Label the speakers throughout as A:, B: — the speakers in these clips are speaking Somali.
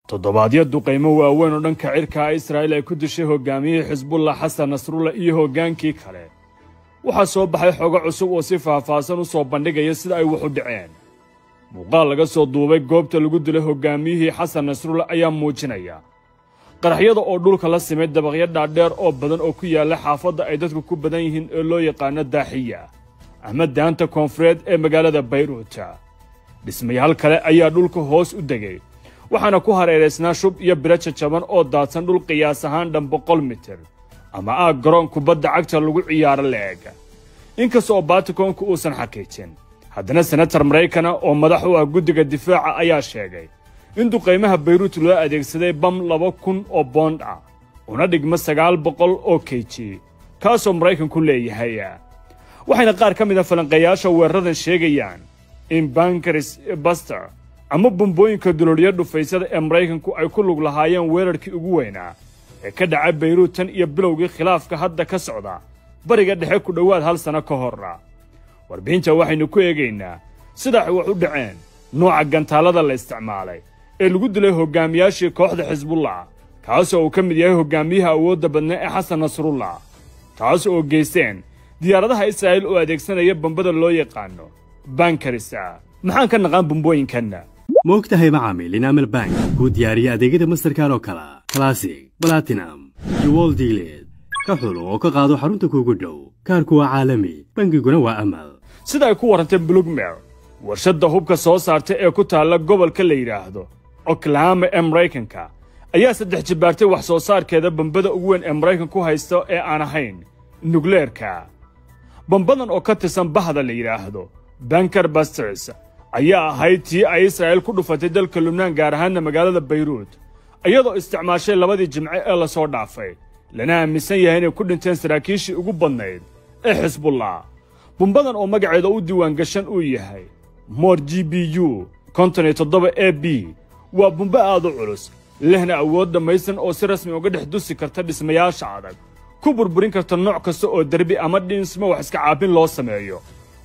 A: Toddobaadyo duqaymo waaweyn oo dhanka cirka Israa'iil ay ku dishay hogaamiyihii Xisbullah Xasan Nasrullah iyo hoggaankii kale. Waxaa soo baxay xogo cusub oo si faahfaahsan u soo bandhigaya sida ay wax u dhaceen. Muuqaal laga soo duubay goobta lagu dilay hogaamiyihii Xasan Nasrullah ayaa muujinaya qaraxyada oo dhulka la simay dabaqyo dhaadheer oo badan oo ku yaalla xaafadda ay dadku ku badan yihiin ee loo yaqaano Daaxiya ama daanta koonfureed ee magaalada Bayruut. Dhismayaal kale ayaa dhulka hoos u degay, waxaana ku hareereysnaa shub iyo biro jajaban oo daadsan dhul qiyaas ahaan dhan 100 mitir ama aag garoon kubadda cagta lagu ciyaaro le'eg. Inkasta oo Baatikoonku uusan xaqiijin, haddana senatar Maraykana oo madax u ah guddiga difaaca ayaa sheegay in duqaymaha Bayruut loo adeegsaday bam 2000 oo boond ah una dhigma 900 oo kg, kaasoo Maraykanku leeyahay. Waxayna qaar ka mid ah falanqeeyaasha weeraradan sheegayaan in Bankaris Buster ama bombooyinka duloliya dhufaysada ee Maraykanku ay ku lug lahaayeen weerarkii ugu weynaa ee ka dhacay Bayruut tan iyo bilowgii khilaafka hadda ka socda bariga dhexe ku dhowaad hal sano ka hor. Warbixinta waxaynu ku eegaynaa sida ay wax u dhaceen, nooca gantaalada la isticmaalay ee lagu dilay hogaamiyaashii kooxda Xisbullah, kaasoo uu ka mid yahay hogaamiyaha awoodda badnaa ee Xasan Nasrullah, taas oo geysteen diyaaradaha Israa'iil oo adeegsanaya bambada loo yaqaano Bankarisa. Maxaan ka naqaan bombooyinkanna?
B: Ma og tahay macaamiil in Amal Bank kuu diyaariya adeegyada Mastercard oo kala Classic, Platinum iyo World Elite? Ka xulo oo ka qaado xarunta kuugu dhow. Kaarku waa caalami, bangiguna waa Amal.
A: Sida ay ku warantay Bloomberg, warshadda hubka soo saarta ee ku taalla gobolka la yidhaahdo Oklahoma ee Maraykanka ayaa 3 jibaartay wax soo saarkeeda bambada ugu weyn ee Maraykanku haysto ee aan ahayn nukleerka. Bambadan oo ka tirsan bahda la yidhaahdo Bunker Busters ayaa ahayd tii ay Israa'iil ku dhufatay dalka Lubnaan, gaar ahaanna magaalada Bayruut, iyadoo isticmaashay labadii jimce ee lasoo dhaafay, lana aaminsan yahay inay ku dhinteen saraakiishii ugu badnayd ee Xisbullah. Bumbadan oo magaceeda u diiwaan gashan uu yahay Mor GBU 57 AB waa bumbo aad u culus, lehna awood dhammaystiran oo si rasmi uga dhex dusi karta dhismayaasha adag, ku burburin karta nooc kasta oo derbi ama dhismo wax iska caabin loo sameeyo.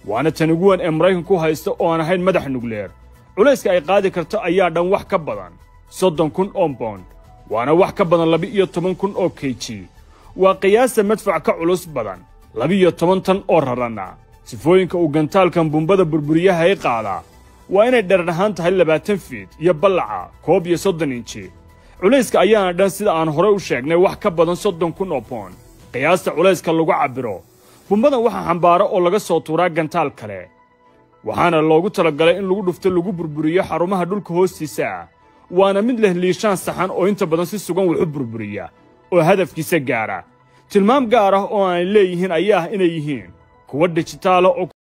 A: Waana tan ugu weyn ee Maraykanku haysto oo aan ahayn madax nukleer. Culayska ay qaadi karto ayaa dhan wax ka badan 30,000 oo boond, waana wax ka badan 12,000 oo kg. Waa qiyaasta madfac ka culus badan 12 tan oo rarana. Sifooyinka uu gantaalkan bumbada burburiyaha ay qaadaa waa inay dherer ahaan tahay 20 fiit iyo ballaca 31 inji. Culayska ayaana dhan sida aan hore u sheegnay wax ka badan 30,000 oo boond. Qiyaasta culayska lagu cabbiro bumbadan waxaa xambaaro oo laga soo tuuraa gantaal kale, waxaana loogu talagalay in lagu dhufto lagu burburiyo xarumaha dhulka hoostiisa ah. Waana mid leh liishaan saxan oo inta badan si sugan wax u burburiya oo hadafkiisa gaara. Tilmaam gaar ah oo aan leeyihiin ayaa ah inay yihiin kuwa dijitaala oo